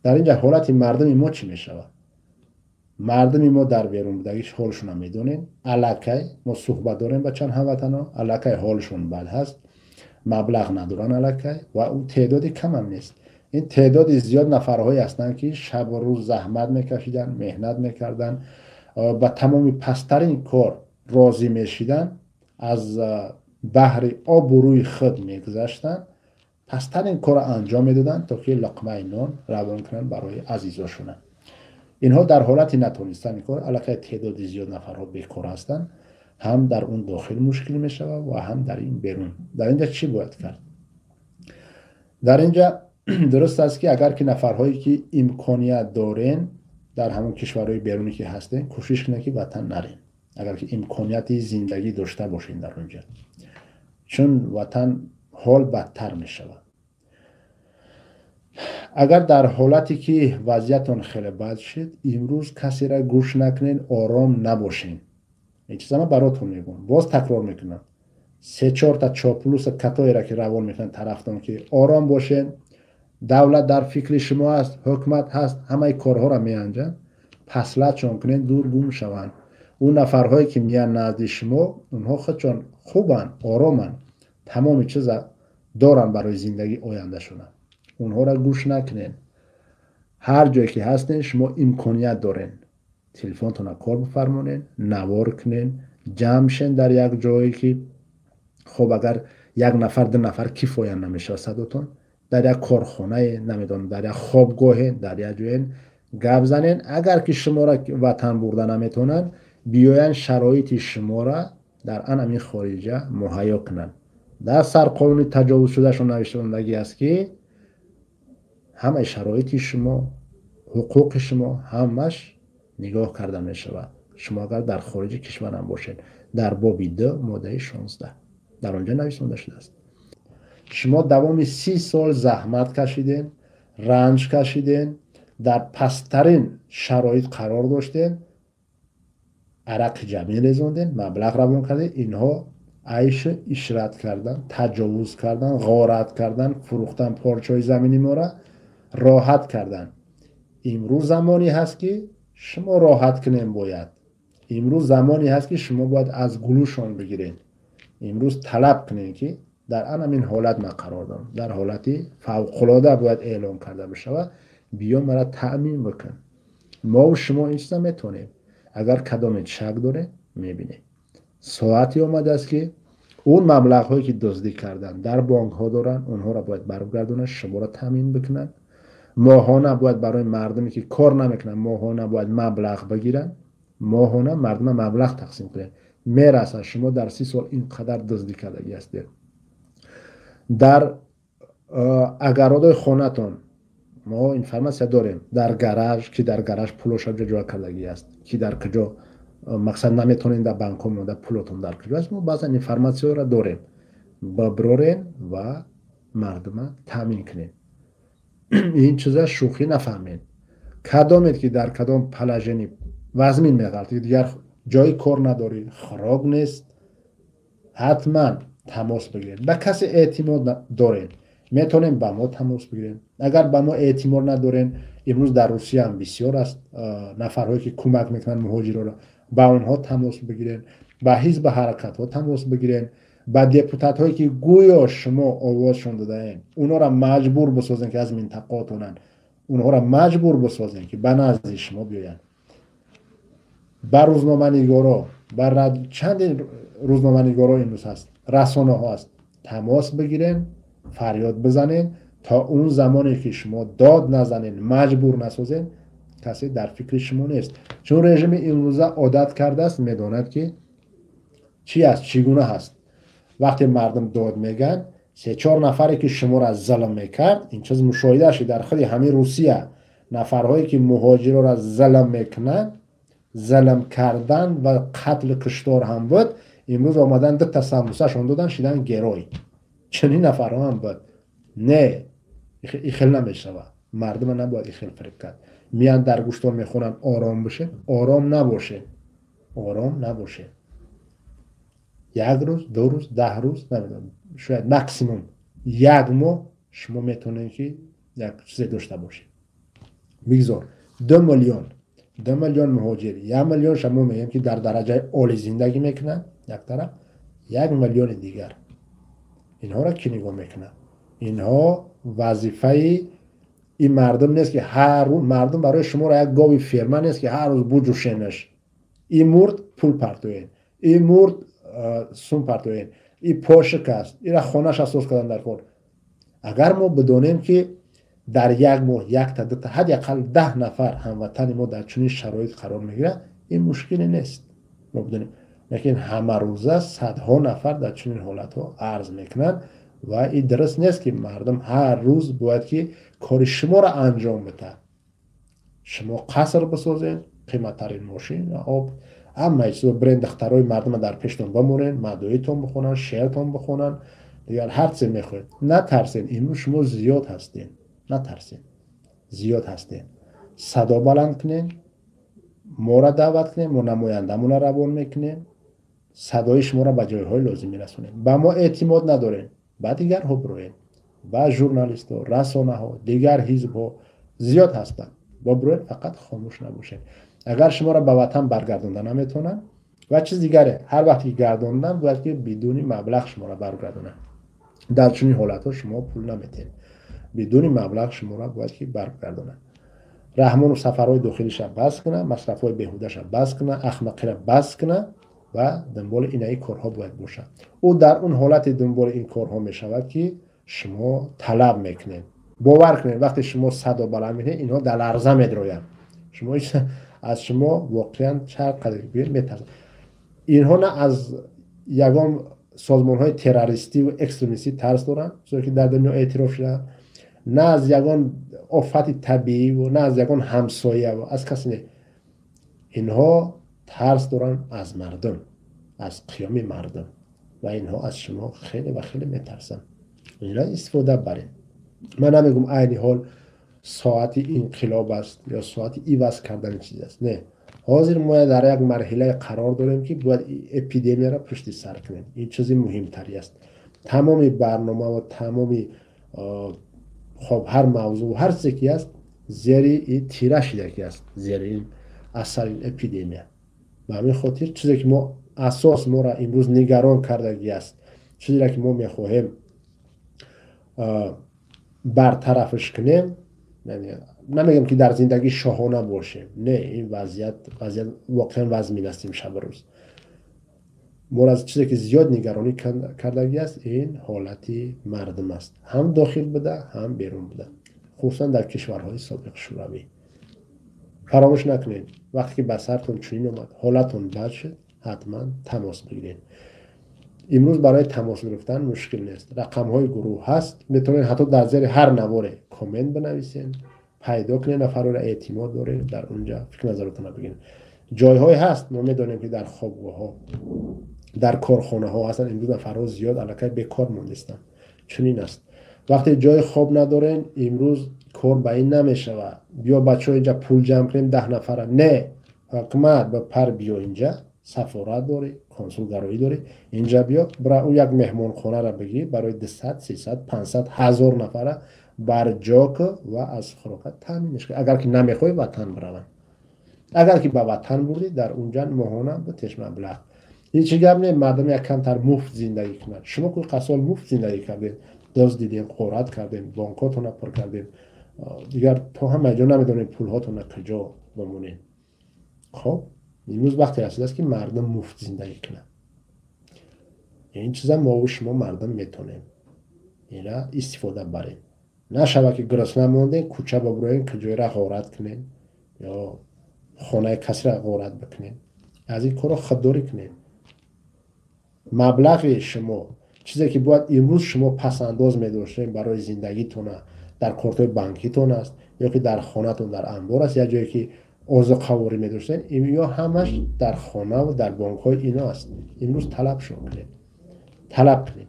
Дар инҷа ҳолати мардуми мо чӣ мешавад? Мардуми мо дар берун будагиш ҳолшонро медонем. Аллакай мо суҳбат дорем ба чанд ҳамватанҳо, аллакай ҳолшон бад ҳаст, маблағ надоранд аллакай, ва ӯ теъдоди камам нест. Ин теъдоди зиёд нафарҳое ҳастанд, ки шабу рӯз заҳмат мекашиданд, меҳнат мекарданд, ба тамоми пасттарин кор розӣ мешиданд, аз баҳри обрӯи худ мегузаштанд, пасттарин корро анҷом медоданд, то ки луқмаи нон равон кунанд барои азизошона. Инҳо дар ҳолати натонистани кор, аллакай теъдоди зиёд нафарҳо бекор ҳастанд, ҳам дар он дохил мушкил мешавад ва ҳам дар ин берун. Дар инҷа чӣ бояд кард? Дар инҷа дуруст аст, ки агар ки нафарҳое ки имконият дорен, дар ҳамон кишварҳои берунӣ ки ҳастен, кӯшиш кунед, ки ватан нарен, агар ки имконияти зиндагӣ дошта бошед дар онҷа, чун ватан ҳол бадтар мешавад. Агар дар ҳолате ки вазъиятон хеле бад шуд, имрӯз касеро гӯш накунед, ором набошед. Ин чиза ман баротон мегӯям, боз такрор мекунам: се чорта чоплуса катоеро ки равон мекунанд тарафтон, ки ором бошед, давлат дар фикри шумо аст, ҳукумат ҳаст, ҳамаи корҳоро меанҷанд, паслатшон кунед, дур гум шаванд. Он нафарҳое ки меянд назди шумо, онҳо худшон хубанд, ороманд, тамоми чиза доранд барои зиндагии ояндашона. Онҳоро гӯш накунед. Ҳар ҷое ки ҳастен, шумо имконият дорен, телефонтонро кор бифармонед, навор кунед, ҷамъ шен дар як ҷое, ки хоб, агар як нафар, ду нафар кифоя намешавад садотон, дар як корхонае, намедонам, дар як хобгоҳе, дар як ҷое гап занен. Агар ки шуморо ватан бурда наметавонанд, биёянд, шароити шуморо дар анамин хориҷа муҳайё кунанд. Дар сарқонуни таҷовузшудашон навиштагӣ аст, ки ҳамаи шароити шумо, ҳуқуқи шумо ҳамаш нигоҳ карда мешавад, шумо агар дар хориҷи кишварам бошед. Дар боби 2, моддаи 16 дар он ҷо нависонда шудааст. Шумо давоми 30 сол заҳмат кашиден, ранҷ кашиден, дар пасттарин шароит қарор доштен, арақи ҷабин резонден, маблағ равон кардем. Инҳо айшу ишрат кардан, таҷовуз кардан, ғорат кардан, фурӯхтан порчаҳои замини мора, роҳат кардан. Имрӯз замоне ҳаст, ки шумо роҳат кунем бояд. Имрӯз замоне ҳаст, ки шумо бояд аз гулӯшон бигиред. Имрӯз талаб кунем, ки дар анамин ҳолат ман қарор дорам, дар ҳолати фавқулода бояд эълон карда бишавад, биё мара таъмин бикун. Мову шумо ин чиза метавонем. Агар кадоме шак дорем, мебинем. Соате омадааст, ки он маблағҳое ки дуздӣ карданд, дар бонкҳо доранд, онҳоро бояд баргардонанд, шуморо таъмин бикунанд. Моҳона бояд барои мардуме ки кор намекунанд, моҳона бояд маблағ бигиранд, моҳона мардума маблағ тақсим кунанд. Мерасад, шумо дар 30 сол ин қадар дуздӣ кардагӣ ҳастед. Дар агародои хонатон мо информатсия дорем, дар гараж, ки дар гараж пулоша ҷо кардагӣ аст, ки дар куҷо, мақсад, наметонем, дар банкҳо монда, пулотон дар куҷо аст, мо баъзан информатсияро дорем. Биброрен ва мардума таъмин кунед. Ин чиза шӯхӣ нафаҳмед. Кадомед ки дар кадом положение вазмин меғалтед, дигар ҷои кор надорӣ, хӯрок нест, ҳатман тамос бигиред. Ба касе эътимод доред, метавонем ба мо тамос бигирем. Агар ба мо эътимод надорем, имрӯз дар Русияам бисёр аст нафарҳое ки кӯмак мекунанд муҳоҷироро, ба онҳо тамос бигирем, ба ҳизби ҳаракатҳо тамос бигирем, ба депутатҳое ки гӯё шумо овозшон додаем, онҳоро маҷбур бисозем, ки аз минтақаотонанд, онҳоро маҷбур бисозем, ки ба назди шумо биёянд. Ба рӯзноманигоро, ба чанде рӯзноманигоро имрӯз ҳаст, расонаҳо ҳаст, тамос бигирем, фарёд бизанем. То он замоне ки шумо дод назанед, маҷбур насозед, касе дар фикри шумо нест, чун режими имрӯза одат кардааст, медонад, ки чӣ аст, чӣ гуна ҳаст. Вақте мардум дод мегӯянд, се-чор нафаре ки шуморо зулм мекард, ин чиз мушоҳида шуд дар худи ҳамин Русия, нафарҳое ки муҳоҷироро зулм мекунанд, зулм кардан ва қатлу куштор ҳам буд, имрӯз омадан, дута самбусашон додан, шидан герой. Чунин нафарҳо ҳам буд. Не, ихел намешавад. Мардума набояд ихел фиреб кард. Меянд, дар гӯштон мехонанд: ором бошед. Ором набошед, ором набошед. Як рӯз, 2 рӯз, 10 рӯз, намедонам, шояд максимум як моҳ шумо метавонед, ки як чизе дошта бошед. Бигзор 2 миллион, 2 миллион муҳоҷир, 1 миллион шумо мегӯем, ки дар дараҷаи олӣ зиндагӣ мекунанд, як тараф, 1 миллиони дигар. Инҳоро кӣ нигоҳ мекунад? Инҳо вазифаи ин мардум нест, ки ҳар рӯз мардум барои шуморо як гови ферма нест, ки ҳар рӯз буҷӯшенаш. Ин мурд, пул партоен, ин мурд, сум партоен, ин пошик аст, ира хонааш асос кардан дар кор. Агар мо бидонем, ки дар як моҳ якта, дута, ҳадди ақал 10 нафар ҳамватани мо дар чунин шароит қарор мегирад, ин мушкиле нест, мо бидонем. Лекин ҳамарӯза садҳо нафар дар чунин ҳолатҳо арз мекунанд ва ин дуруст нест, ки мардум ҳар рӯз бояд ки кори шуморо анҷом бидиҳад. Шумо қаср бисозен, қиматтарин мошин, об, ҳамаи чизо, бренд, духтарои мардума дар пештон бимонен, мадоитон бихонанд, шеъртон бихонанд, дигар ҳар чизе мехоҳед. Натарсен, имрӯз шумо зиёд ҳастен, натарсен, зиёд ҳастен. Садо баланд кунен, моро даъват кунем, мо намояндамонро равон мекунем, садои шуморо ба ҷойҳои лозим мерасонем. Ба мо эътимод надорем, ба дигарҳо бироед, ба журналистҳо, расонаҳо, дигар ҳизбҳо зиёд ҳастанд, бо бироед, фақат хомӯш набошед. Агар шуморо ба ватан баргардонда наметавонанд ва чиз дигаре, ҳар вақте ки гардондан, бояд ки бидуни маблағ шуморо баргардонанд. Дар чунин ҳолатҳо шумо пул наметиҳед, бидуни маблағ шуморо бояд ки баргардонанд. Раҳмонов сафарҳои дохилиша бас кунад, масрафҳои беҳудаша бас кунад, ахмақира бас кунад ва дунболи инаи корҳо бояд бошад. Ӯ дар он ҳолате дунболи ин корҳо мешавад, ки шумо талаб мекунед. Бовар кунед, вақте шумо садо баланд мекунед, инҳо дар ларза медроянд. Шумо аз шумо воқеан чанд қадр гӯед, метарсанд. Инҳо на аз ягон созмонҳои террористиву экстремистӣ тарс доранд, чизое ки дар дунё эътироф шудаанд, на аз ягон офати табииву на аз ягон ҳамсояву аз касе не. Инҳо тарс доранд аз мардум, аз қиёми мардум, ва инҳо аз шумо хеле ва хеле метарсанд. Инро истифода баред. Ман намегӯм, айни ҳол соати инқилоб аст ё соати иваз кардани чиз аст. Не, ҳозир мо дар як марҳилае қарор дорем, ки бояд эпидемияро пушти сар кунем. Ин чизи муҳимтаре аст. Тамоми барнома ва тамоми, хоб, ҳар мавзӯъ, ҳар чизе ки аст, зери тира шидаки аст, зери ин асари эпидемия. Ба ҳамин хотир чизе ки мо асос моро имрӯз нигарон кардагӣ аст, чизеро ки мо мехоҳем бартарафш кунем, намегӯям ки дар зиндагӣ шоҳона бошем, не, ин вазъият воқеан вазмин астим шабу рӯз. Моро аз чизе ки зиёд нигаронӣ кардагӣ аст, ин ҳолати мардум аст, ҳам дохил буда, ҳам берун буда, хусусан дар кишварҳои собиқ Шӯравӣ. Фаромӯш накунед, вақте ки ба сартон чунин омад, ҳолатон бад шуд, ҳатман тамос бигиред. Имрӯз барои тамос гирифтан мушкил нест, рақамҳои гурӯҳ ҳаст, метавонед ҳатто дар зери ҳар наворе коммент бинависед, пайдо кунед нафарро, эътимод доред, дар унҷа фикр назаротонро бигиред. Ҷойҳое ҳаст, мо медонем, ки дар хобгоҳҳо, дар корхонаҳо ҳастанд. Имрӯз нафарҳо зиёд аллакай бекор мондистанд. Чунин аст, вақте ҷои хоб надорем, имрӯз кор ба ин намешавад: биё, бачаҳо, инҷа пул ҷамъ кунем, 10 нафара. Не, ҳукумат, ба пар биё, инҷа сафорат дорӣ, консулгароӣ дорӣ, инҷа биё, бира, ӯ як меҳмонхонаро бигир, барои 200, 300, 500, 1000 нафара барҷо ку ва аз хӯрокат таъминш кун, агар ки намехоҳӣ ватан бираванд. Агар ки ба ватан бурдӣ, дар унҷа моҳона битеш маблағ. Ҳеҷ гап не, мардум як камтар муфт зиндагӣ кунад. Шумо ку қасол муфт зиндагӣ кардем, доз дидем, қорат кардем, бонкотона пур кардем, дигар то ҳама ҷо намедонем пулҳотона куҷо бимонем. Хоб, имрӯз вақте расидааст, ки мардум муфт зиндагӣ кунад. Ин чиза мову шумо, мардум, метонем ина истифода барем. Нашава ки гурусна мондем, кӯча бибуроем, куҷоеро ғорат кунем ё хонаи касеро ғорат бикунем. Аз ин корро худдорӣ кунем. Маблағи шумо, чизе ки бояд имрӯз шумо пасандоз медоштем барои зиндагитона, дар кортҳои банкитон аст ё ки дар хонатон дар анбор аст, як ҷое ки озуқаворӣ медоштем, ё ҳамаш дар хонаву дар бонкҳои ино аст. Имрӯз талабшон кунед, талаб кунед.